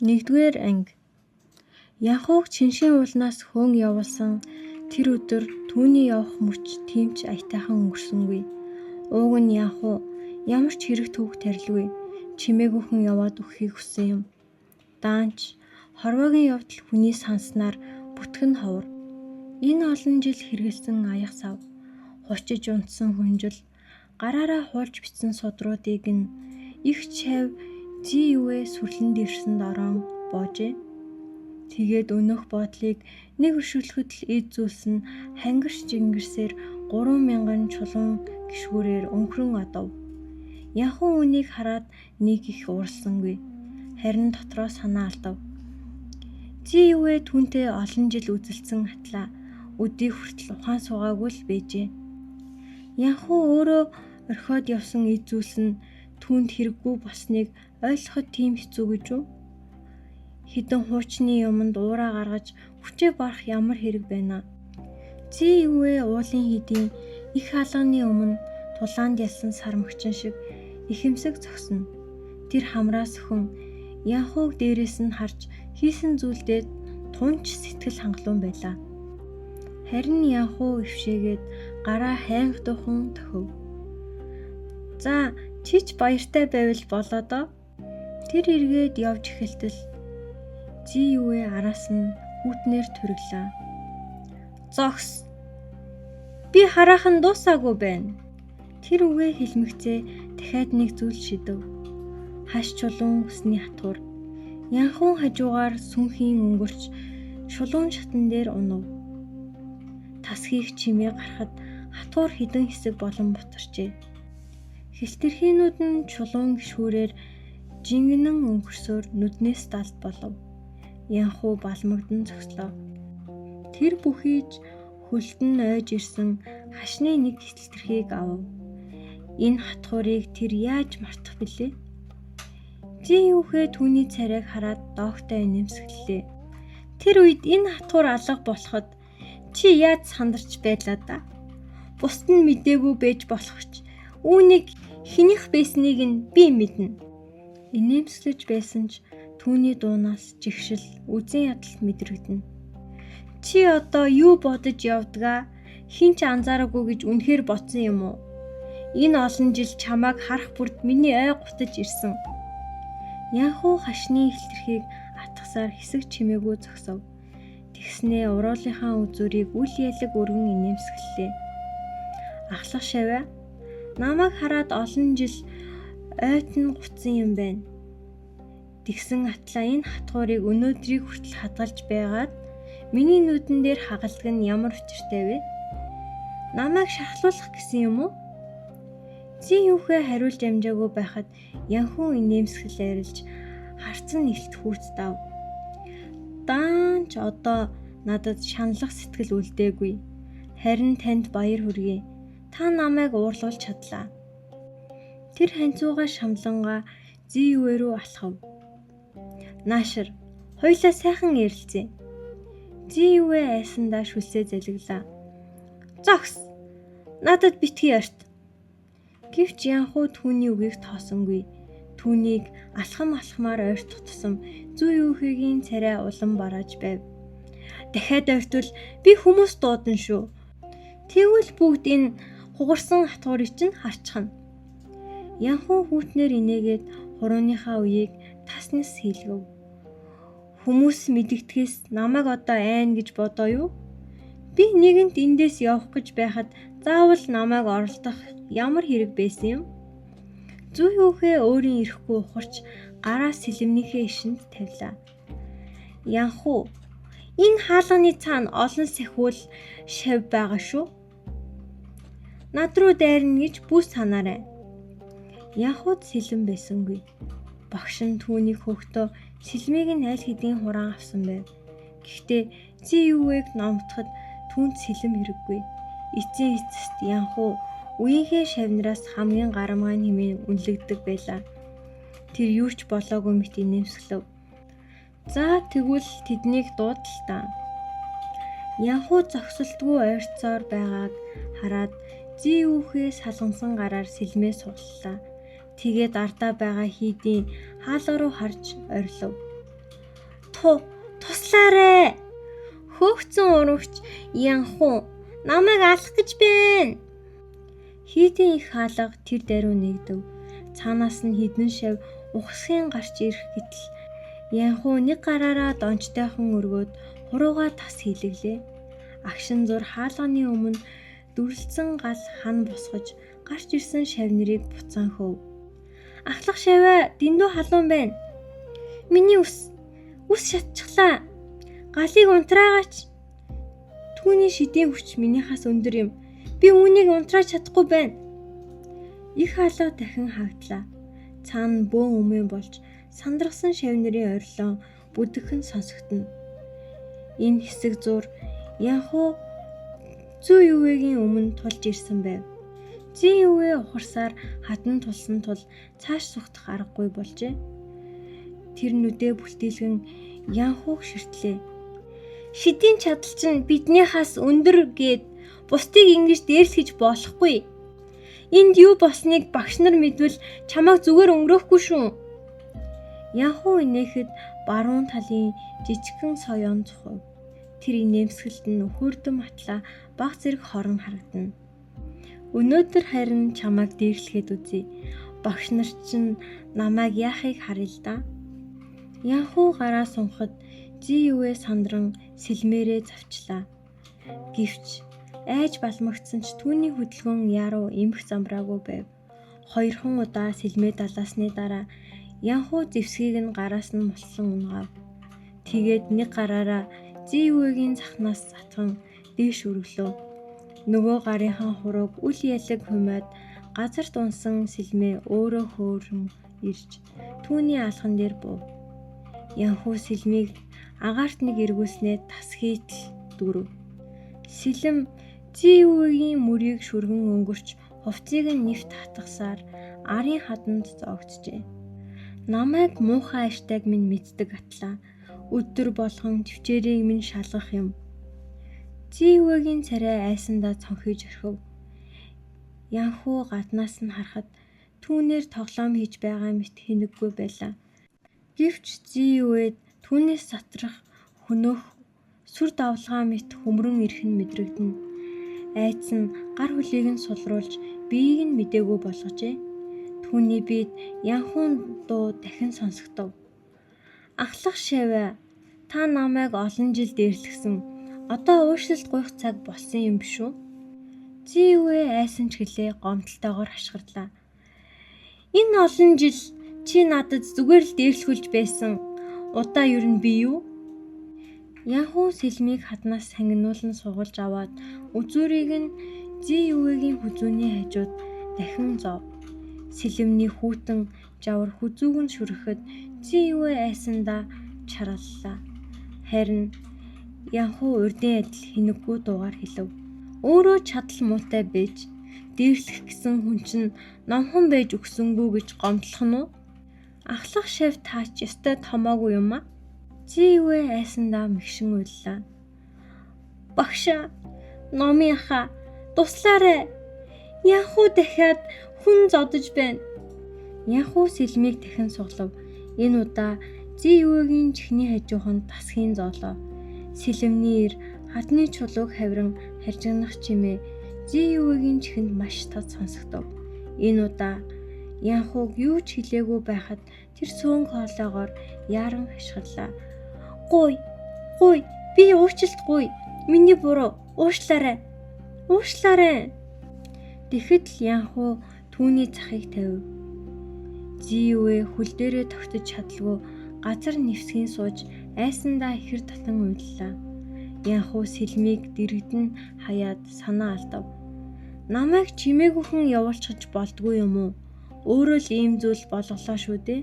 Нэгдүгээр анги. Янхууг Чиншийн уулнаас хөөн явуулсан тэр өдөр түүний явах мөч тийм ч аятайхан өнгөрсөнгүй. Ууг нь Янхуу ямар ч хэрэг түүх тарилгүй чимээгүйхэн яваад өгөхийг хүссэн юм. Даанч хорвоогийн явдал хүний санснаар бүтгэн ховор. Энэ олон жил хэрэгэлсэн аяга сав, хучиж унтсан хүнжил, гараараа хуулж бичсэн судруудыг нь их чав зий юуэ сүрлэн дэвшсэн дороон боожээ. Тэгээд өнөөх бодлыг нэг өршөөлөхөд л эд зүйлс нь хангирч жингэрсээр 3000 чулуун гишгүүрээр өнхрөн одов. Янхан үүнийг хараад нэг их ууралсангүй. Харин дотроо санаа алдав. Зий юуэ түүнтэй олон жил үзэлцсэн атлаа өдий хүртэл ухаан суугаагүй л байжээ. Янхан өөрөө орхиод явсан эд зүйлс нь түүнд хэрэггүй болсныг ойлгоход тийм хэцүү гэж үү? Хэдэн хуучны юмд уураа гаргаж хүчээ барах ямар хэрэг байна аа? Зий юуэ уулын хэдийн их хаалганы өмнө тулаанд ялсан сармагчин шиг ихэмсэг зогсно. Тэр хамраас өхөн Янхууг дээрээс нь харж хийсэн зүйлдээ тунч сэтгэл хангалуун байлаа. Харин Янхуу өвшөөгээд гараа хайнга дуухан тохив. За чи ч баяртай байвал болоо доо. Тэр эргээд явж эхэлтэл зий юуэ араас нь хүүтнэр түрглээ. Зогс. Би хараахан дуусаагүй байна. Тэр үгээ хэлмэгцээ дахиад нэг зүйл шидэв. Хаш чулуун үсний хатуур. Янхун хажуугаар сүнхийн өнгөрч шулуун шатан дээр унав. Тас хийх чимээ гарахад хатуур хэдэн хэсэг болон бутарчээ. Хэлтэрхийнүүд нь чулуун гишүүрээр жингэнэн өнгөрсөөр нүднээс далд болов. Янхуу балмагдан зогслоо. Тэр бүхийж хөлд нь ойж ирсэн хашны нэг хэлтэрхийг авав. Энэ хатгуурыг тэр яаж мартах билээ? Зин юухэ түүний царайг хараад доогтой нэмсгэлээ. Тэр үед энэ хатгуур алга болоход чи яаж сандарч байлаа да? Бусд нь мдээгүй байж болох ч үүнийг хэнийх байсныг нь би мэднэ. Инээмсэглэж байсан ч түүний дуунаас жигшил үзэн ядалт мэдрэгдэнэ. Чи одоо юу бодож явдгаа хэн ч анзаараагүй гэж үнэхээр бодсон юм уу? Энэ олон жил чамайг харах бүрд миний ой гутаж ирсэн. Янхуу хашны хэлтэрхийг атгасаар хэсэг чимээгүй зогсов. Тэгснээ уруулынхаа үзүүрийг үл ялаг өргөн инээмсэглэлээ. Ахлах шаваа намайг хараад олон жил ойт нь гутсан юм байна. Тэгсэн атлаа энэ хатгуурыг өнөөдрийг хүртэл хадгалж байгаад миний нүдэн дээр хагалдаг нь ямар учиртай вэ? Намайг шархлуулах гэсэн юм уу? Зин юухэ хариулж амжаагүй байхад Янхун инээмсэглэл арилж харцан нэлт хүүц дав. Даанч одоо надад шаналлах сэтгэл үлдээгүй. Харин танд баяр хүргэе. Та намайг уурлуулж чадлаа. Тэр ханцууга шамлангаа зүй юуэ рүү алхав. Наашир хоёлаа сайхан ярилцъя. Зүй юуэ айсандаа шүлсээ залгилаа. Зогс. Надад битгий орт. Гэвч Янхуу түүний үгийг тоосонгүй. Түүнийг алхам алхмаар ойртох тусам зүй юухэгийн царай улам барааж байв. Дахиад ойртвол би хүмүүс дуудана шүү. Тэгвэл бүгд энэ хугарсан хатгуурыг чинь харчихна. Янхуу хүүтнэр инээгээд хурууныхаа үеийг таснаас хийлгэв. Хүмүүс мэдэгдэхээс намайг одоо айн гэж бодоо юу? Би нэгэнт эндээс явах гэж байхад заавал намайг оролдох ямар хэрэг байсан юм? Зүй юухэ өөрийн ирэхгүй ухарч гараа сэлэмнийхээ ишинд тавилаа. Янхуу энэ хаалганы цаана олон сахиул шав байгаа шүү. Над руу дайрна гэж бүс санаарай. Янхууд сэлэм байсангүй. Багш нь түүнийг хөөхтөө сэлмийг нь аль хэдийн хураан авсан байв. Гэхдээ зүй юуэг номтоход түүнд сэлэм хэрэггүй. Эцсийн эцэст Янхуу үеийнхээ шавнараас хамгийн гарамгай хэмээн үнэлэгдэг байлаа. Тэр юу ч болоогүй мэт инээмсэглэв. За тэгвэл тэднийг дуудал та. Янхуу зогсолтгүй ойрцоор байгааг хараад зүй үүхээ салгансан гараар сэлмээ сугаллаа. Тэгээд ардаа байгаа хийдийн хаалга руу харж орилов. Янху туслаарай. Хөөгцөн урагч Янху намайг алах гэж байна. Хийдийн их хаалга тэр даруй нэгдэв. Цаанаас нь хэдэн шав ухасхийн гарч ирэх гэтэл Янху нэг гараараа дончтойхон өргөөд хуруугаа тас хийлгэлээ. Агшин зур хаалганы өмнө дүрлцэн гал хан босгож гарч ирсэн шав нарыг буцаан хөөв. Ахлах шаваа дэндүү халуун байна. Миний үс үс шатчихлаа. Галыг унтраагаач. Түүний шидийн хүч минийхаас өндөр юм. Би үүнийг унтрааж чадахгүй байна. Их хаалга дахин хаагдлаа. Цаана бөөн өмнө болж сандрагсан шав нарын орилон бүдэгхэн сонсогдоно. Энэ хэсэг зур Янху Зүү юугийн өмнө тулж ирсэн байв. Зүү юуэ ухарсаар хатан тулсан тул цааш сугтах аргагүй болжээ. Тэр нүдээ бүлтийлгэн Янхуг ширтлээ. Шидийн чадал чинь биднийхаас өндөр гээд бусдыг ингэж дээрлэхэж болохгүй. Энд юу болсныг багш нар мэдвэл чамайг зүгээр өнгөрөөхгүй шүү. Янху инээхэд баруун талын жижигхэн соёон цухав. Тэр инээмсэглэлд нь өхөрдөн матлаа баг зэрэг хорон харагдана. Өнөөдөр харин чамайг дээрлэхэд үзье. Багш нар чинь намайг яахыг харъя л да. Янху гараа сунхад Зи юуэ сандран сэлмээрээ завчлаа. Гэвч айж балмагцсан ч түүний хөдөлгөөн яруу эмх замбраагүй байв. Хоёрхан удаа сэлмээ далаасны дараа Янху зэвсгийг нь гараас нь мулсан унгаав. Тэгээд нэг гараараа Зи юугийн захнаас затхан дээш өргөлөө. Нөгөө гарынхаа хурууг үл ялаг хумаад газарт унсан сэлмээ өөрөө хөөрөн ирж түүний алхан дээр буув. Янху сэлмийг агаарт нэг эргүүлснээ тас хийтэл дүрв. Сэлэм Зи юугийн мөрийг шүргэн өнгөрч хувцсыг нь нэвт хатгасаар арын хаданд зоогджээ. Намайг муухай аштайг минь мэддэг атлаа. Өдөр болгон төвчээрийг минь шалгах юм. Зи юугийн царай айсандаа цонхийж орхив. Янху гаднаас нь харахад түүнээр тоглоом хийж байгаа мэт хинэггүй байлаа. Гэвч Зи юуэд түүнээс затрах хөнөөх сүр давлгаа мэт хөмрөн ирэх нь мэдрэгдэнэ. Айдас нь гар хөлийг нь сулруулж биеийг нь мдээгүй болгожээ. Түүний биед Янхуун дуу дахин сонсогдов. Ахлах шавь та намайг олон жил дээрлэхсэн. Одоо уушлалт гуйх цаг болсон юм биш үү? Зи юуэ айсан ч гэлээ гомдолтойгоор хашгирлаа. Энэ олон жил чи надад зүгээр л дээрлэхүүлж байсан. Удаа ер нь би юу? Янху сэлмийг хаднаас сангинуулан сугалж аваад үзүүрийг нь Зи юугийн хүзүүний хажууд дахин зов. Сэлэмний хүйтэн жавар хүзүүг нь шүрэхэд Зи юуэ айсандаа чаргаллаа. Харин Янху урдын адил хинэггүй дуугаар хэлэв. Өөрөө чадал муутай байж дээрлэх гэсэн хүн чинь номхон байж өгсөнгүү гэж гомдлох нь уу? Ахлах шав таач ёстой томоогүй юм аа. Зи юуэ айсандаа мэгшин уйллаа. Багшаа, номын ахаа, туслаарай. Янху дахиад хүн зодож байна. Янху сэлмийг дахин суглав. Энэ удаа Зи юугийн чихний хажууханд тасхийн зоолоо. Сэлэмний эр хадны чулууг хавран харжигнах чимээ Зи юугийн чихэнд маш тод сонсогдов. Энэ удаа Янхуг юу ч хэлээгүй байхад тэр цөөн хоолоогоор яаран хашгирлаа. Гуй, гуй, би уучлалт гуй. Миний буруу, уучлаарай. Уучлаарай. Тэгэхэд л Янху түүний захыг тавив. Зи юуэ хөл дээрээ тогтож чадалгүй газар нэвсгийн сууж айсандаа ихэр татан уйллаа. Янху сэлмийг дэрэгдэн хаяад санаа алдав. Намайг чимээгүйхэн явуулчихаж болдгүй юм уу? Өөрөө л ийм зүйл болголоо шүү дээ.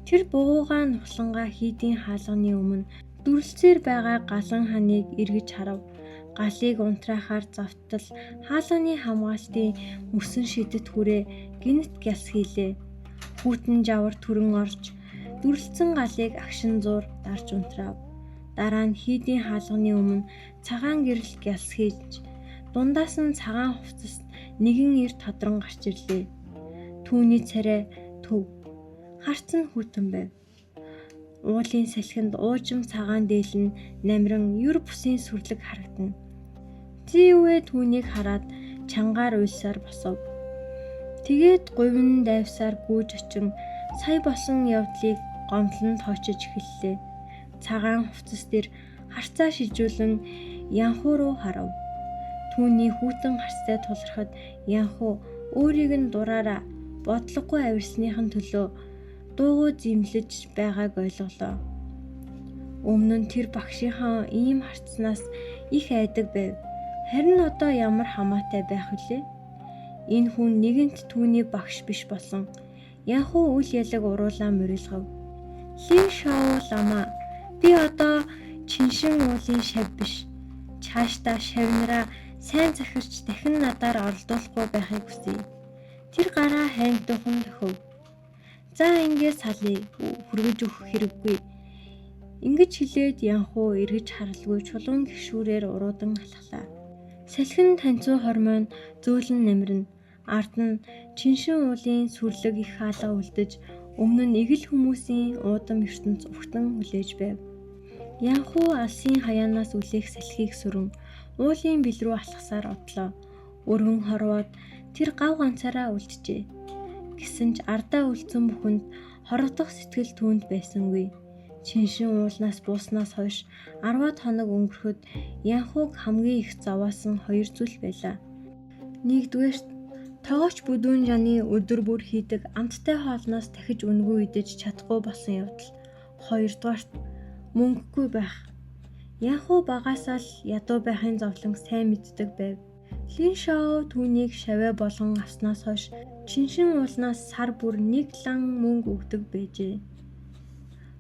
Тэр бугуугаа нухлангаа хийдийн хаалганы өмнө дүрлцээр байгаа галан ханыг эргэж харав. Галыг унтраахаар завтал хаалганы хамгаалтын мөсөн шидэт хүрээ гинт гялс хийлээ. Хүйтэн жавар түрэн орж дүрлцэн галыг агшин зуур дарж унтраав. Дараа нь хийдийн хаалганы өмнө цагаан гэрэл гялс хийж дундаас нь цагаан хувцас нэгэн эр тодрон гарч ирлээ. Түүний царай төв харц нь хүйтэн байв. Уулын салхинд уужим цагаан дээл нь намиран юр бусын сүрлэг харагдана. Зиүэ түүнийг хараад чангаар уйлсаар босов. Тэгээд говин дайвсаар гүйж очин сая болсон явдлыг гомдлон тоочиж эхэллээ. Цагаан хувцас дээр харцаа шижүүлэн Янхуу руу харав. Түүний хүйтэн харцтай тулгархад Янхуу өөрийг нь дураараа бодлогогүй авирсныхын төлөө дуугүй зэмлэж байгааг ойлголоо. Өмнө нь тэр багшийнхаа ийм харцнаас их айдаг байв. Харин одоо ямар хамаатай байх вүлээ? Энэ хүн нэгэнт түүний багш биш болсон. Янхуу үл ялаг уруулаа морилгов. Лин Шоу лама, би одоо Чиншин уулын шав биш. Чаашдаа шавнараа сайн захирч дахин надаар оролдуулахгүй байхыг хүсье. Тэр гараа хайнтуухан тохив. За ингээд салъя. Хүргэж өгөх хэрэггүй. Ингэж хэлээд Янхуу эргэж харалгүй чулуун гишүүрээр уруудан алхлаа. Салхин танцуу хормойн зөөлөн намирна. Ард нь Чиншин уулын сүрлэг их хаалга үлдэж өмнө нь эгэл хүмүүсийн уудам ертөнц угтан хүлээж байв. Янхуу алсын хаяанаас үлээх салхийг сүрэн уулын бил рүү алхасаар одлоо. Өргөн хорвоод тэр гав ганцаараа үлджээ. Гэсэн ч ардаа үлдсэн бүхэнд хорогдох сэтгэл түүнд байсангүй. Чиншин уулнаас бууснаас хойш 10-аад хоног өнгөрөхөд Янхууг хамгийн их зовоосон хоёр зүйл байлаа. Нэгдүгээрт тогооч бүдүүн жаны өдөр бүр хийдэг амттай хоолноос дахиж үнэгүй идэж чадахгүй болсон явдал. Хоёрдугаарт мөнгөгүй байх. Янхуу багасаа л ядуу байхын зовлон сайн мэддэг байв. Лин Шао түүнийг шавэ болгон авснаас хойш Чиншин уулнаас сар бүр нэг лан мөнгө өгдөг байжээ.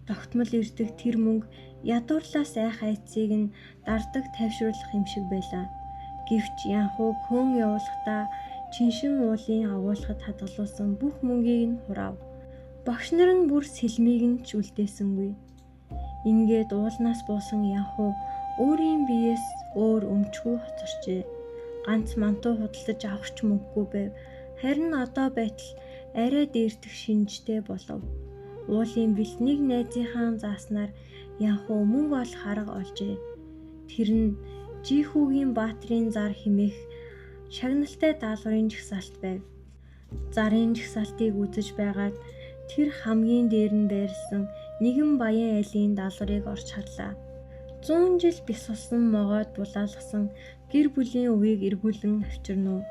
Тогтмол ирдэг тэр мөнгө ядуурлаас айх айцыг нь дардаг тайвшруулах юм шиг байлаа. Гэвч Янхууг хөөн явуулахдаа Чиншин уулын агуулгад хадгалуулсан бүх мөнгийг нь хураав. Багш нар нь бүр сэлмийг нь ч үлдээсэнгүй. Ингээд уулнаас буусан Янхуу өөрийн биеэс өөр өмчгүй хоцорчээ. Ганц мантуу худалдаж авах ч мөнгөгүй байв. Харин одоо байтал арай дээрдэх шинжтэй болов. Уулын бэлт нэг найзынхаа зааснаар Янхуу мөнгө олох арга олжээ. Тэр нь Жихүүгийн Баатрын зар хэмээх шагналтай даалгаврын жагсаалт байв. Зарын жагсаалтыг үзэж байгаад тэр хамгийн дээр нь байрлсан нэгэн баян айлын даалгаврыг орж харлаа. 100 жил бясалсан могойд булаалгасан гэр бүлийн өвийг эргүүлэн авчирна уу?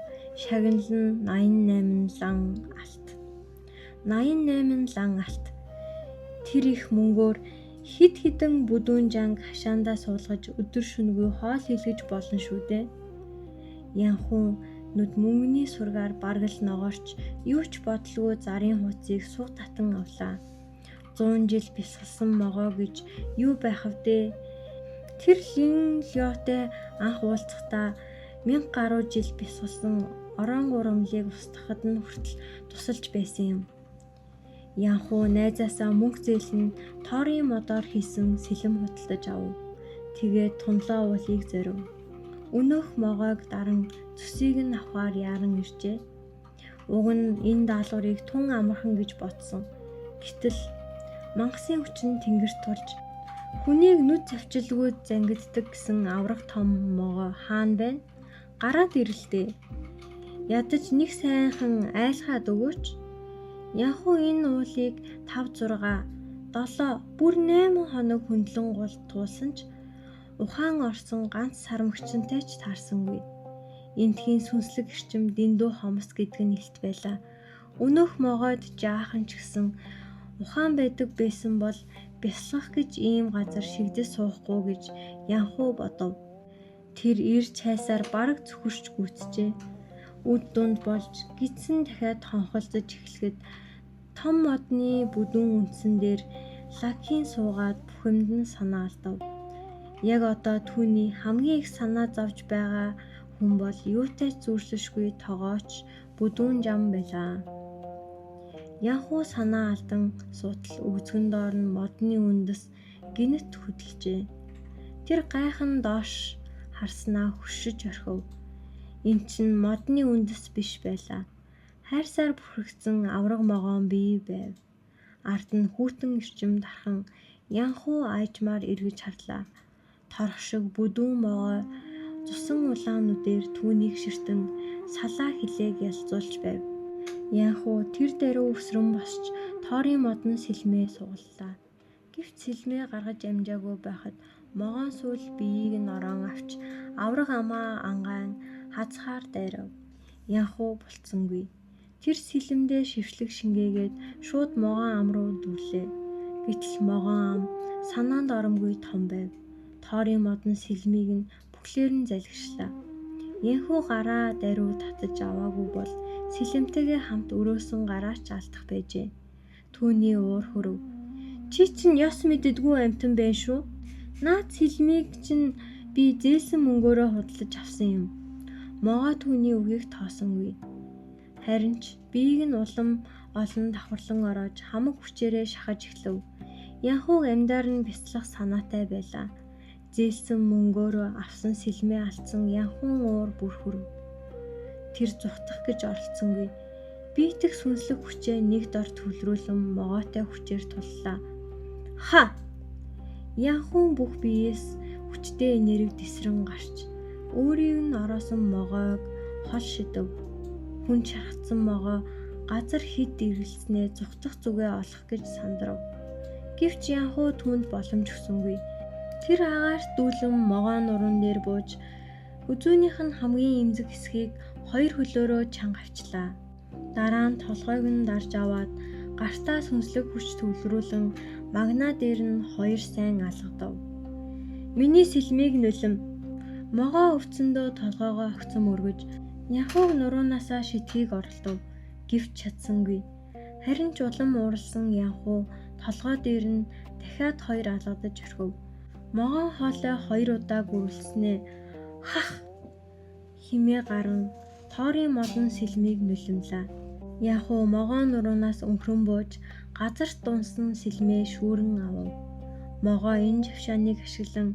Шагнал нь 88 лан алт. 88 лан алт. Тэр их мөнгөөр хэд хэдэн бүдүүн жанг хашаандаа суулгаж өдөр шөнөгүй хоол хийлгэж болно шүү дээ. Янхуу нүд мөнгөний сургаар бараг л ногоорч юу ч бодлого зарын хуудсыг суг татан авлаа. 100 жил бясалсан могоо гэж юу байх вдэ? Тэр Лин Лётой анх уулзахдаа 1000 гаруй жил бясалсан орон гурамлыг устгахад нь хүртэл тусалж байсан юм. Янхуу найзаасаа мөнгө зээлэн тоорын модоор хийсэн сэлэм худалдаж авав. Тэгээд тунлаа уулыг зорив. Өнөөх могойг даран цөсийг нь авахар яаран иржээ. Уг нь энэ даалгаврыг тун амархан гэж бодсон. Гэтэл мангасын хүчин тэнгэрт тулж хүнийг нүд завчилгүй зангиддаг гэсэн авраг том могой хаана байна? Гараад ирэлдээ. Ядаж нэг сайхан айлхаад өгөөч. Янхуу энэ уулыг 5 6 7 бүр 8 хоног хөндлөн гул туулсан ч ухаан орсон ганц сармагчинтай ч таарсангүй. Эндхийн сүнслэг эрчим дэндүү хомс гэдэг нь илт байлаа. Өнөөх могойд жаахан ч гэсэн ухаан байдаг байсан бол бясалгах гэж ийм газар шигдэж суухгүй гэж Янхуу бодов. Тэр ирж хайсаар бараг цөхөрч гүйцжээ. Үд дунд болж гидсэн дахиад хонхолцож эхлэхэд том модны бүдүүн үндсэн дээр лакийн суугаад бүхэмд нь санаа алдав. Яг одоо түүний хамгийн их санаа зовж байгаа хүн бол юутай ч зүйрлэшгүй тогооч бүдүүн жам байлаа. Янхуу санаа алдан суутал өвзгөн доор нь модны үндэс гинэт хөдөлжээ. Тэр гайхан доош харснаа хөшиж орхив. Эн чинь модны үндэс биш байлаа. Хайрсаар бүрхэгдсэн авраг могоон бие байв. Ард нь хүйтэн эрчим дархан Янхуу аажмаар эргэж харлаа. Торох шиг бүдүүн могой цусан улаан нүдээр түүнийг ширтэн салаа хилээг ялзуулж байв. Янхуу тэр даруй өсрөн босч тоорын модон сэлмээ сугаллаа. Гэвч сэлмээ гаргаж амжаагүй байхад могоон сүүл биеийг нь ороон авч аварга амаа ангаан хазхаар дайрав. Янхуу булцсангүй. Тэр сэлэмдээ шившлэг шингээгээд шууд могоон ам руу дүрлээ. Гэтэл могоон ам санаанд оромгүй том байв. Тоорын модон сэлмийг нь бүхлээр нь залгишлаа. Янхуу гараа даруй татаж аваагүй бол сэлэмтэйгээ хамт өрөөсөн гараа ч алдах байжээ. Түүний уур хөрөв. Чи чинь ёс мэддэггүй амьтан байна шүү. Наад сэлмийг чинь би зээлсэн мөнгөөрөө худалдаж авсан юм. Могой түүний үгийг тоосонгүй. Харин ч биеийг нь улам олон давхарлан ороож хамаг хүчээрээ шахаж эхлэв. Янхууг амьдаар нь бяцлах санаатай байлаа. Зээлсэн мөнгөөрөө авсан сэлмээ алдсан Янхуун уур бүр хүрв. Тэр зугтах гэж оролцсонгүй. Биетэх сүнслэг хүчээ нэг дор төвлөрүүлэн могойтой хүчээр туллаа. Ха! Янхуун бүх биеэс хүчтэй энерги тэсрэн гарч өөрийг нь ороосон могойг хол шидэв. Хүн шархацсан могой газар хэд эргэлснээ зугтах зүгээ олох гэж сандрав. Гэвч Янхуу түүнд боломж өгсөнгүй. Тэр агаарт дүүлэн могой нуруунд дээр бууж хүзүүнийх нь хамгийн эмзэг хэсгийг хоёр хөлөөрөө чанга авчлаа. Дараа нь толгойг нь дарж аваад гартаа сүнслэг хүч төвлөрүүлэн магнаа дээр нь хоёр сайн алгадав. Миний сэлмийг нулим. Могой өвцөндөө толгойгоо огцом өргөж Янхууг нуруунаасаа шидэхийг оролдов. Гэвч чадсангүй. Харин ч улам ууралсан Янхуу толгой дээр нь дахиад хоёр алгадаж орхив. Могоон хоолой хоёр удаа гүрэлснээ хах химээ гарan тоорын модон сэлмийг нулимлаа. Янхуу могоон нуруунаас өнхрөн бууж газарт дунсан сэлмээ шүүрэн авав. Могой энэ жавшааныг ашиглан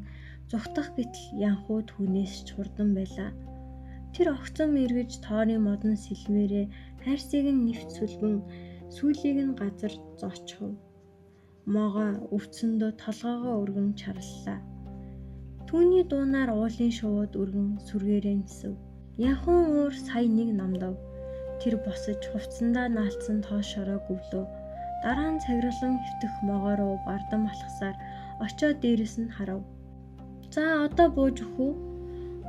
зугтах гэтэл Янхуу түүнээс ч хурдан байлаа. Тэр огцом эргэж тоорын модон сэлмээрээ хайрцыг нь нэвт сүлбэн сүүлийг нь газар зоочхов. Могой өвцөндөө толгойгоо өргөн чарлалаа. Түүний дуунаар уулын шувууд өргөн сүргээрээ нисэв. Янхуун уур сая нэг намдав. Тэр босож хувцсандаа наалдсан тоос шороо гүвлөө. Дараа нь цагирлан хэвтэх могой руу бардам алхасаар очоод дээрэс нь харав. За одоо бууж өгөх үү?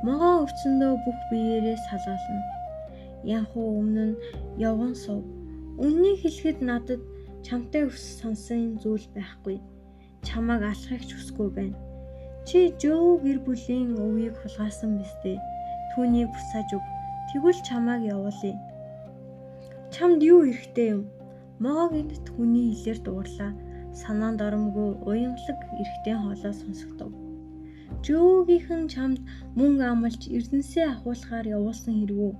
Могой өвцөндөө бүх биеэрээ салгаална. Янхуу өмнө нь явган сув. Үннийг хэлэхэд надад чамтай өс сонсон зүйл байхгүй. Чамайг алахыг ч хүсэхгүй байна. Чи Жоо гэр бүлийн өвийг хулгайлсан биз дээ. Түүнийг буцааж өг. Тэгвэл чамайг явуулъя. Чамд юу хэрэгтэй юм? Могой гэнэт хүний хэлээр дуугарлаа. Санаанд оромгүй уянгалаг эрэгтэй хоолой сонсогдов. Жөөгийнх нь чамд мөнгө амлаж эрдэнэсээ авахуулахаар явуулсан хэрэг үү?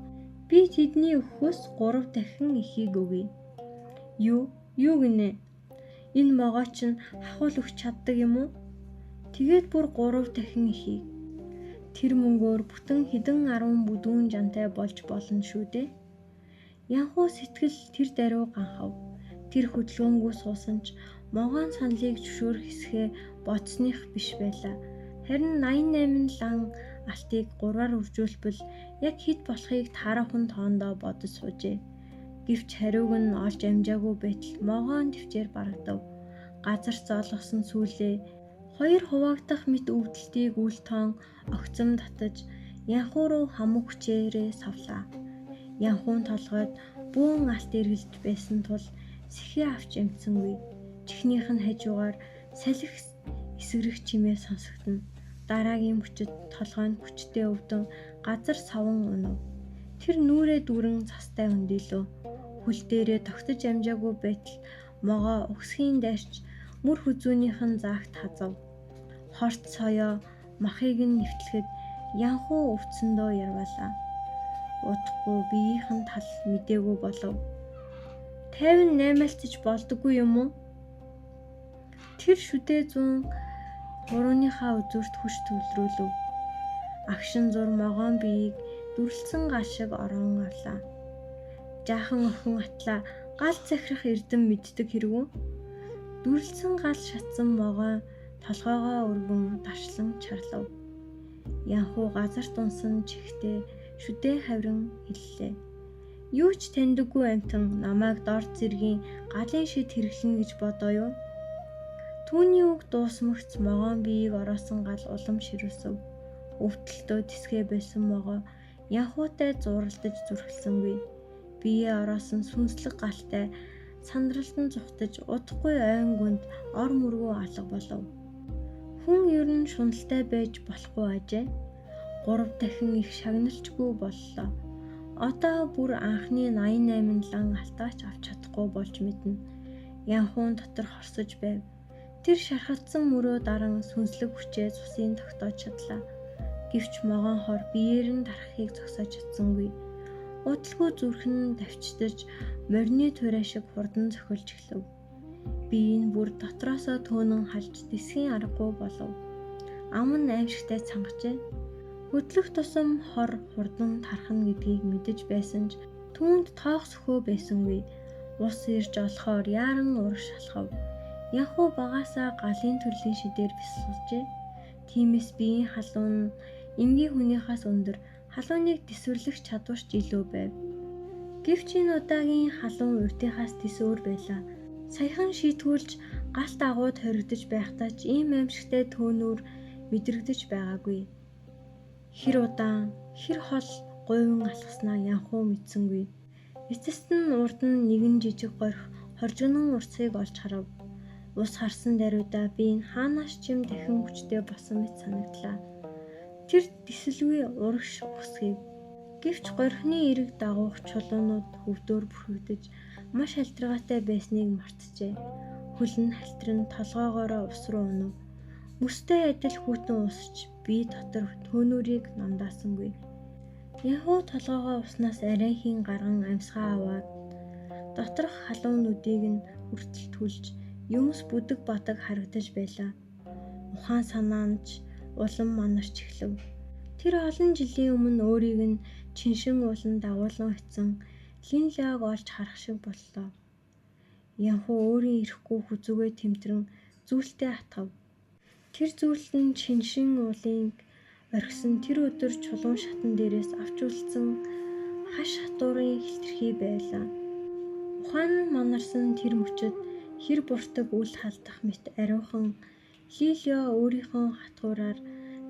Би тэдний өгөхөөс 3 дахин ихийг өгье. Юу? Юу гинэ? Энэ могой чинь хахуул өгч чаддаг юм уу? Тэгээд бүр 3 дахин ихийг. Тэр мөнгөөр бүтэн хэдэн арван бүдүүн жантай болж болно шүү дээ. Янхуу сэтгэл тэр даруй ганхав. Тэр хөдөлгөөнгүй суусан ч могоон саналыг зөвшөөрөх хэсгээ бодсоных биш байлаа. Харин 88 лан алтыг 3-аар үржүүлбэл яг хэд болохыг таарахын тоондоо бодож суужээ. Гэвч хариуг нь олж амжаагүй байтал могоон төвчээр барагдав. Газар зоолгосон сүлээ хоёр хуваагдах мэт өвдөлтийг үл тоон огцом татаж Янхуу руу хамаг хүчээрээ савлаа. Янхуун толгойд бөөн алт эргэлж байсан тул сэхээ авч амжсангүй. Чихнийх нь хажуугаар салхи эсгэрэх чимээ сонсогдоно. Дараагийн мөчид толгой нь хүчтэй өвдөн газар саван унав. Тэр нүүрээ дүүрэн цастай хөндийлөө. Хөл дээрээ тогтож амжаагүй байтал могой угсхийн дайрч мөр хүзүүнийх нь заагт хазав. Хорт соёо махыг нь нэвтлэхэд Янхуу өвцөндөө ярвалаа. Удахгүй биеийнх нь тал мдээгүй болов. 58-aalцаж болдоггүй юм уу? Тэр шүдээ зүүн хурууныхаа үзүүрт хүч төвлөрүүлв. Агшин зур могоон биеийг дүрлцэн гал шиг ороон авлаа. Жаахан охин атлаа гал захирах эрдэм мэддэг хэрэг үү? Дүрлсэн гал шатсан могой толгойгоо өргөн даршлан чарлав. Янхуу газарт унсан чихтэй шүдээ хавран хэллээ. Юу ч таньдаггүй амьтан намайг дорд зэргийн галын шид хэрэглэнэ гэж бодоо юу? Түүний үг дуусмагц могоон биеийг ороосон гал улам ширүүсэв. Өвдөлтөө тэсгээ байсан могоо Янхуутай зууралдаж зүрхэлсэнгүй. Биеэ ороосон сүнслэг галтай сандралдан зугтаж удахгүй ойн гүнд ор мөргөө алга болов. Хүн ер нь шуналтай байж болохгүй ажээ. 3 дахин их шагналчгүй боллоо. Одоо бүр анхны 88 лан алтаач авч чадахгүй болж мэднэ. Янхуун дотор хорсож байв. Тэр шархалдсан мөрөө даран сүнслэг хүчээ цусын тогтоож чадлаа. Гэвч могоон хор биеэр нь дарахыг зогсоож чадсангүй. Удалгүй зүрх нь давчдаж морины туурай шиг хурдан зохилж эхлэв. Бие нь бүр дотроосоо төөнөн халж тэсхийн аргагүй болов. Ам нь аимшигтай цангажээ. Хөдлөх тусам хор хурдан тархна гэдгийг мэдэж байсан ч түүнд тоох сөхөө байсангүй. Ус ирж олохоор яаран урагш алхав. Янхуу багаасаа галын төрлийн шидээр бясалжээ. Тиймээс биеийн халуун нь энгийн хүнийхээс өндөр, халууныг тэсвэрлэх чадвар ч илүү байв. Гэвч энэ удаагийн халуун урдынхаас тэс өөр байлаа. Саяхан шийтгүүлж галт агууд хоригдож байхдаа ч ийм аимшигтай төөнүүр мэдрэгдэж байгаагүй. Хэр удаан, хэр хол гуйван алхаснаа Янхуу мэдсэнгүй. Эцэст нь урд нь нэгэн жижиг горих хоржигнон уртсыг олж харав. Ус харсан даруйдаа би энэ хаанаас ч юм дахин хүчтэй болсон мэт санагдлаа. Тэр тэсэлгүй урагш үхсгэв. Гэвч горхины эрэг дагуух чулуунууд хөвдөөр бүрхэгдэж маш халтргаатай байсныг мартжээ. Хөл нь халтран толгоогоороо ус руу унав. Мөстэй адил хүйтэн усч бие дотор төөнүүрийг намдаасангүй. Янхуу толгоогоо уснаас арайхийн гарган амьсгаа аваад доторх халуун нүдийг нь хүртэл түлж юмс бүдэг бадаг харагдаж байлаа. Ухаан санаа нь ч улам манарч эхлэв. Тэр олон жилийн өмнө өөрийг нь Чиншин ууланд дагуулan очисон Линлиог олж харах шиг боллоо. Янхуу өөрийн ирэхгүй хүзүүгээ тэмтрэн зүйлтэй атгав. Тэр зүйлт нь Чиншин уулын орхисон тэр өдөр чулуун шатан дээрээс авч үлдсэн хаш хатуурын хилтерхий байлаа. Ухаан нь манарсан тэр мөчид хэр буртаг үл халдах мэт ариухан Лилио өөрийнхөө хатуураар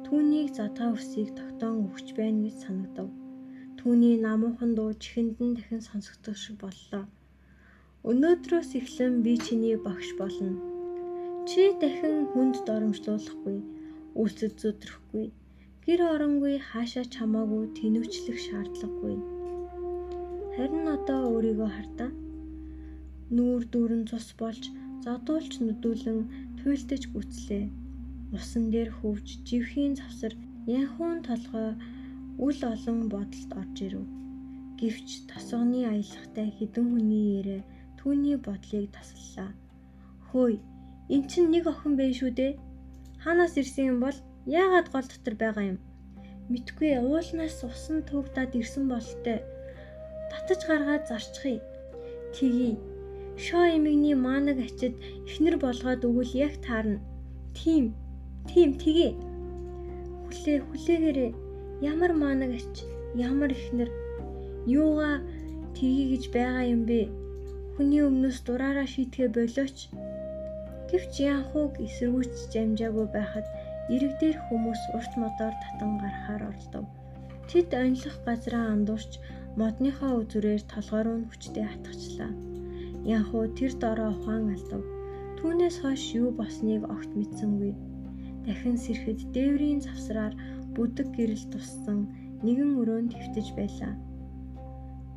түүнийг задгай үсийг тогтоон өгч байна гэж санагдав. Түүний намуухан дуу чихэнд нь дахин сонсогдох шиг боллоо. Өнөөдрөөс эхлэн би чиний багш болно. Чи дахин хүнд доромжлуулахгүй, үйлсэд зүтрэхгүй, гэр оронгүй хаашаа чамаагүй тэнүүчлэх шаардлагагүй. Харин одоо өөрийгөө хардаа. Нүүр дүүрэн цус болж зодуулж нүдүүлэн туйлдаж гүцлээ. Усан дээр хөвж живхийн завсар Янхуун толгой үл олон бодолд орж ирэв. Гэвч тосгоны аялгатай хэдэн хүний яриа түүний бодлыг тасаллаа. Хөөе, эн чинь нэг охин байх шүү дээ. Хаанаас ирсэн юм бол яагаад гол дотор байгаа юм? Мэдгүй, уулнаас усан туугдаад ирсэн бололтой. Татаж гаргаад зарчихъя. Тэгье. Шоо эмэгний маанаг ачид эхнэр болгоод өгвөл яг таарна. Тийм. Тийм тэгье. Хүлээ хүлээгээрэй. Ямар маанаг ач, ямар эхнэр. Юугаа тэгье гэж байгаа юм бэ? Хүний өмнөөс дураараа шийтгэ болооч. Гэвч Янхууг эсэргүүцэж амжаагүй байхад ирэг дээр хүмүүс урт модоор татан гарахаар оролдов. Тэд онилох газраа андуурч модныхоо үзүрээр толгой руу нь хүчтэй хатгачлаа. Янхуу тэр дороо ухаан алдав. Түүнээс хойш юу болсныг огт мэдсэнгүй. Дахин сэрэхэд дээврийн завсраар бүдэг гэрэл туссан нэгэн өрөөнд хэвтэж байлаа.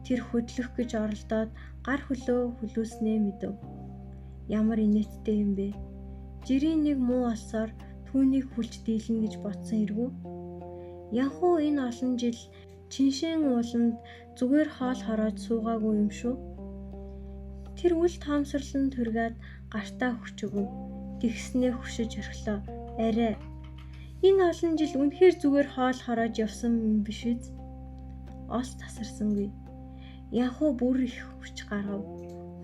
Тэр хөдлөх гэж оролдоод гар хөлөө хөлүүлснээ мэдэв. Ямар инээдтэй юм бэ? Жирийн нэг муу олсоор түүнийг хүлж дийлнэ гэж бодсон эргүү. Янхуу энэ олон жил Чиншин ууланд зүгээр хоол хороож суугаагүй юм шүү. Тэр үл тоомсорлон тургаад гартаа хүчгэв. Тэгснээ хөшиж орхилоо. Арай. Энэ олон жил үнэхээр зүгээр хоол хороож явсан юм биш үз? Олс тасарсангүй. Янхуу бүр их хүч гаргав.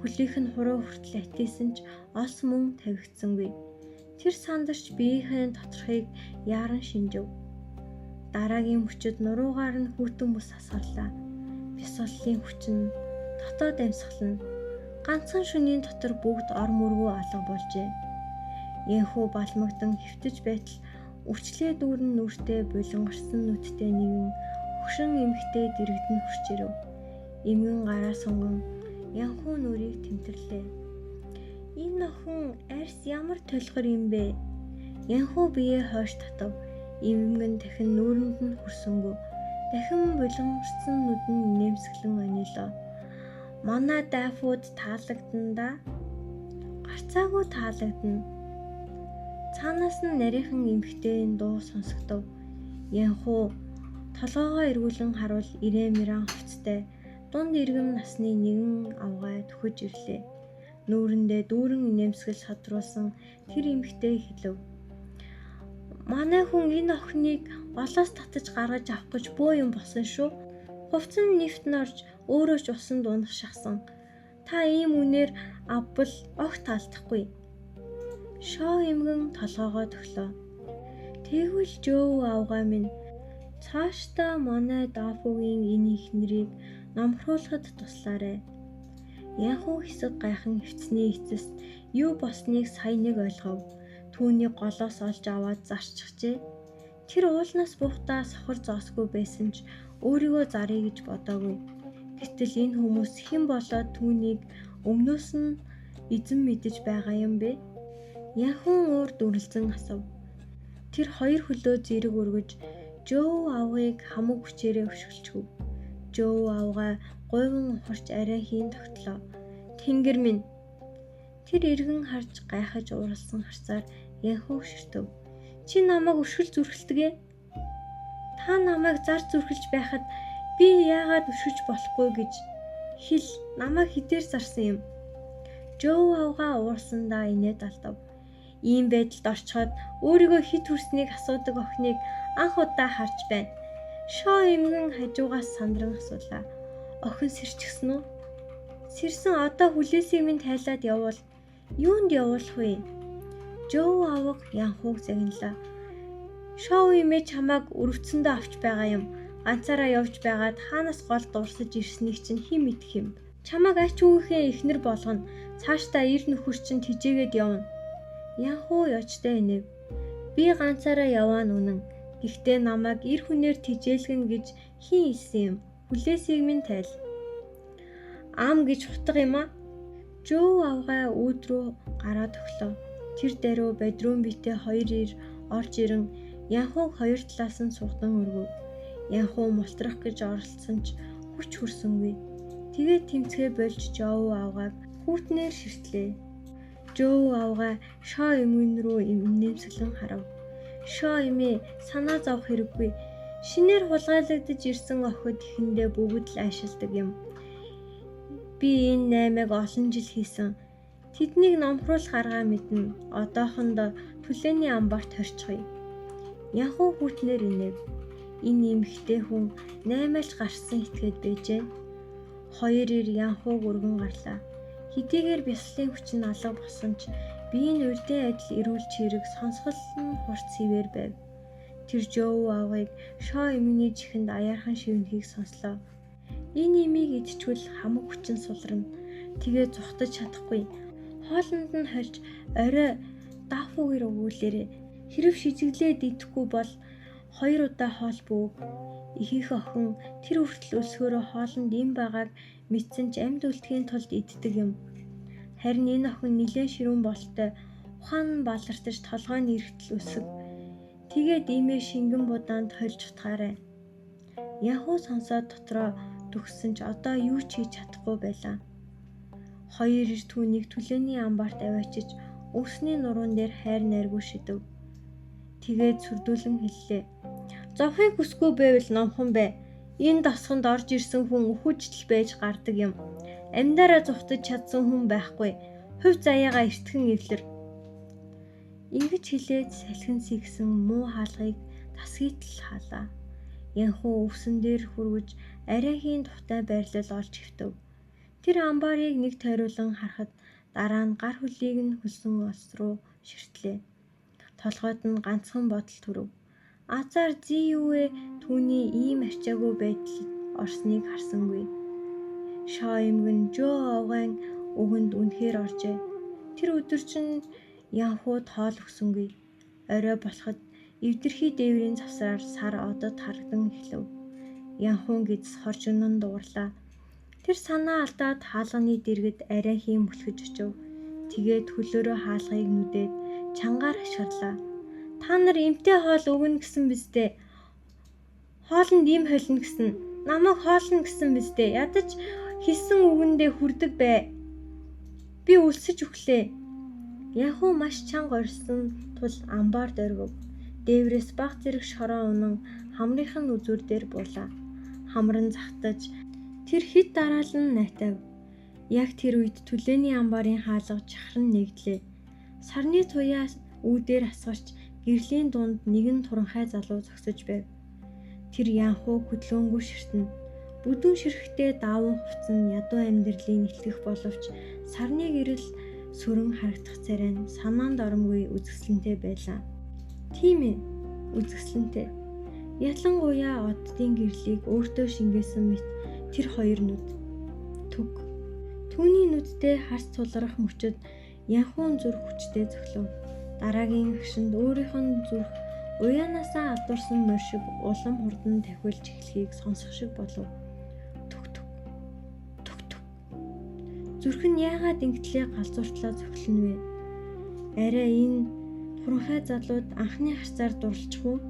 Хөлийнх нь хуруу хүртэл атисан ч олс мөн тавигдсангүй. Тэр сандарч биеийнхээ доторхыг яаран шинжив. Дараагийн мөчөд нуруугаар нь хүйтэн бүс асгарлаа. Бясалгалын хүч нь дотоод амьсгал нь ганцхан шөнийн дотор бүгд ор мөргөө алга болжээ. Янхүү балмагдан хэвтэж байтал үрчлээ дүүрэн нүртэй булангарсан нүдтэй нэгэн хөгшин эмэгтэй дэргэдэн хурч ирэв. Эмгэн гараа сунган Янхүү нүрийг тэмтэрлээ. Энэ охин арьс ямар толгор юм бэ? Янхүү биеэ хойш татав. Эмгэн дахин нүүрэнд нь хүрсэнгүү. Дахин булангарсан нүд нь нэмсэглэн онилоо. Манай дайфууд таалагдана да. Гарцаагүй таалагдана. Цаанаас нь нарийнхан эмэгтэйн дуу сонсогдов. Янхүү толгоогоо эргүүлэн харуул ирээн мэрэн хувцастай дунд иргэм насны нэгэн авгай түхэж ирлээ. Нүүрэндээ дүүрэн инээмсэглэл содруулсан тэр эмэгтэй хэлэв. Манай хүн энэ охиныг олоос татаж гаргаж авах гэж бөө юм болсон шүү. Хувцас нь нэвт нь орж өөрөө ч усанд унах шахсан. Та ийм үнээр авбал огт таалдахгүй. Шоо эмгэн толгоогоо төглөө. Тэгвэл Жөө авгай минь цаашдаа манай Дафугийн энэ эхнэрийг номхруулахад туслаарай. Янхүү хэсэг гайхан хэвтсэний эцэст юу болсныг сая нэг ойлгов. Түүнийг голоос олж аваад зарчихжээ. Тэр уулнаас буухтаа сохор зоосгүй байсан ч өөрийгөө заръя гэж бодоогүй. Гэтэл энэ хүмүүс хэн болоод түүнийг өмнөөс нь эзэн мэдэж байгаа юм бэ? Янхүүн уур дүрлзэн асуув. Тэр хоёр хөлөө зэрэг өргөж Жөө авгыг хамаг хүчээрээ өшгөлчихөв. Жөө авгай гуйван ухарч арай хийн тогтлоо. Тэнгэр минь! Тэр эргэн харж гайхаж ууралсан харцаар Янхүүг ширтэв. Чи намайг өшгөл зүрхэлдэг ээ? Та намайг зар зүрхэлж байхад би яагаад өшгөж болохгүй гэж хэл намайг хэдээр зарсан юм. Жөө авгаа уурсандаа инээд алдав. Ийм байдалд орчход өөрийгөө хэд хүрснийг асуудаг охиныг анх удаа харж байна. Шоо эмгэн хажуугаас сандран асуулаа. Охин сэрчихсэн үү? Сэрсэн одоо хүлээсийг минь тайлаад явуул. Юунд явуулах вэ? Жөө авга Янхүүг загналаа. Шоу имээ чамааг өрөвцөндөө авч байгаа юм. Ганцаараа явж байгаад хаанаас гол дурсаж ирснийг чинь хэн мэдэх юм. Чамааг ач хүүхээ эхнэр болгоно. Цаашдаа эр нөхөр чинь тижээгээд явна. Янхүү ёжтой инэв. Би ганцаараа яваа нь үнэн. Гэхдээ намайг эр хүнээр тижээлгэн гэж хэн хэлсэн юм? Хүлээсийг минь тайл. Ам гэж хутга юм аа. Жөө авгай үүд рүү гараад өглөө. Тэр даруй бодрон битэй хоёр ир орж ирэн Янхууг хоёр талаас нь сугдан өргөв. Янхуу мултрах гэж оролдсон ч хүч хүрсэнгүй. Тэгээд тэмцгээ болж Жоо авгааг хүүтнээр ширтлээ. Жөө авгай шоо эмгэн рүү нэмсэглэн харав. Шоо эмээ санаа зовох хэрэггүй. Шинээр хулгайлагдаж ирсэн охид эхэндээ бүгд л аашилдаг юм. Би энэ наймыг олон жил хийсэн. Тэднийг номхруулах аргаа мэднэ. Одоохондоо түлээний амбарт хорчихъя. Янхуу хүүтнэр инэв. Энэ эмэгтэй хүн наймаалж гарсан итгээд байжээ. Хоёр ир Янхууг өргөн гарлаа. Хэдийгээр бясалгын хүч нь алга болсон ч биеийн урдын адил эрүүл чирэг сонсгол нь хурц хэвээр байв. Тэр Жөө авгыг шоо эмгэний чихэнд аяархан шивнэхийг сонслоо. Энэ имийг идчихвэл хамаг хүчин суларна. Тэгээ зүхтаж чадахгүй. Хоолнд нь хольж орой дафугэр өгүүлээрэй. Хэрв шижиглээд идэхгүй бол хоёр удаа хоол бөөг. Ихэнх охин тэр хүртэл өлсгөөрөө хоолнд им байгааг мэдсэн ч амьд үлдэхийн тулд иддэг юм. Харин энэ охин нэлээн ширүүн бололтой ухаан нь балартаж толгой нь эргэтэл өсөг. Тэгээд иймээ шингэн будаанд хольж утгаарай. Янхуу сонсоод дотроо дүгсэн ч одоо юу ч хийж чадахгүй байлаа. Хоёр ир түүнийг түлээний амбарт аваачиж өвсний нуруун дээр хайр найргүй шидэв. Тэгээд сүрдүүлэн хэллээ. Зовхыг хүсгүй байвал номхон бай. Энэ дасганд орж ирсэн хүн үхэж л байж гардаг юм. Амьдараа зугтаж чадсан хүн байхгүй. Хувь заяагаа эртхэн эвлэр. Ингэж хэлээд салхин сэгсэн муу хаалгыг тасгийтал хаалаа. Янхуу өвсөн дээр хүргэж арайхийн тухтай байрлал олж хэвтэв. Тэр амбарыг нэг тойруулан харахад дараа нь гар хөлийг нь хөлсөн олс руу ширтлээ. Толгойд нь ганцхан бодол төрөв. Азар Зиюэ түүний ийм арчаагүй байдалд орсныг харсангүй. Шоо эмгэн Жөө овган үгэнд үнэхээр оржээ. Тэр өдөр чинь Янхууд хоол өгсөнгүй. Орой болоход эвдэрхий дээврийн завсраар сар одод харагдан эхлэв. Янхуун гэдэс хоржигнон дуугарлаа. Тэр санаа алдаад хаалганы дэргэд арай хийм мөлхөж очив. Тэгээд хөлөөрөө хаалгыг нүдээд чангаар хашгирлаа. Та нар эмтэй хоол өгнө гэсэн биз дээ. Хоолнд им холино гэсэн. Намайг хоолно гэсэн биз дээ. Ядаж хэлсэн үгэндээ хүрдэг бай. Би өлсөж өглөө. Янхуу маш чанга орсон тул амбаар дөрвөв. Дээврээс баг зэрэг шороо унан хамрынх нь үзүүр дээр буулаа. Хамран захтаж тэр хэд дараалан найтав. Яг тэр үед түлээний амбарын хаалга чахран нэгдлээ. Сарны туяа үүдээр асгарч гэрлийн дунд нэгэн туранхай залуу зогсож байв. Тэр Янхуу хөдлөөнгүй ширтэн. Бүдүүн ширхтээ дааван хувцсан ядуу амьдралын нэлтгэх боловч сарны гэрэл сүрэн харагдах царай нь санаанд оромгүй үзэсгэлэнтэй байлаа. Тийм ээ, үзэсгэлэнтэй. Ялангуяа оддын гэрлийг өөртөө шингээсэн мэт тэр хоёр нүд. Түг. Түүний нүдтэй харц тулгарах мөчөд Янхуун зүрх хүчтэй цохилов. Дараагийн агшинд өөрийнх нь зүрх уяанаасаа алдуурсан морь шиг улам хурдан тахиулж эхлэхийг сонсох шиг болов. Түг түг. Түг түг. Зүрх нь яагаад ингэтлээ галзууртлаа цохилно вэ? Арай энэ туранхай залууд анхны харцаар дурлчих уу?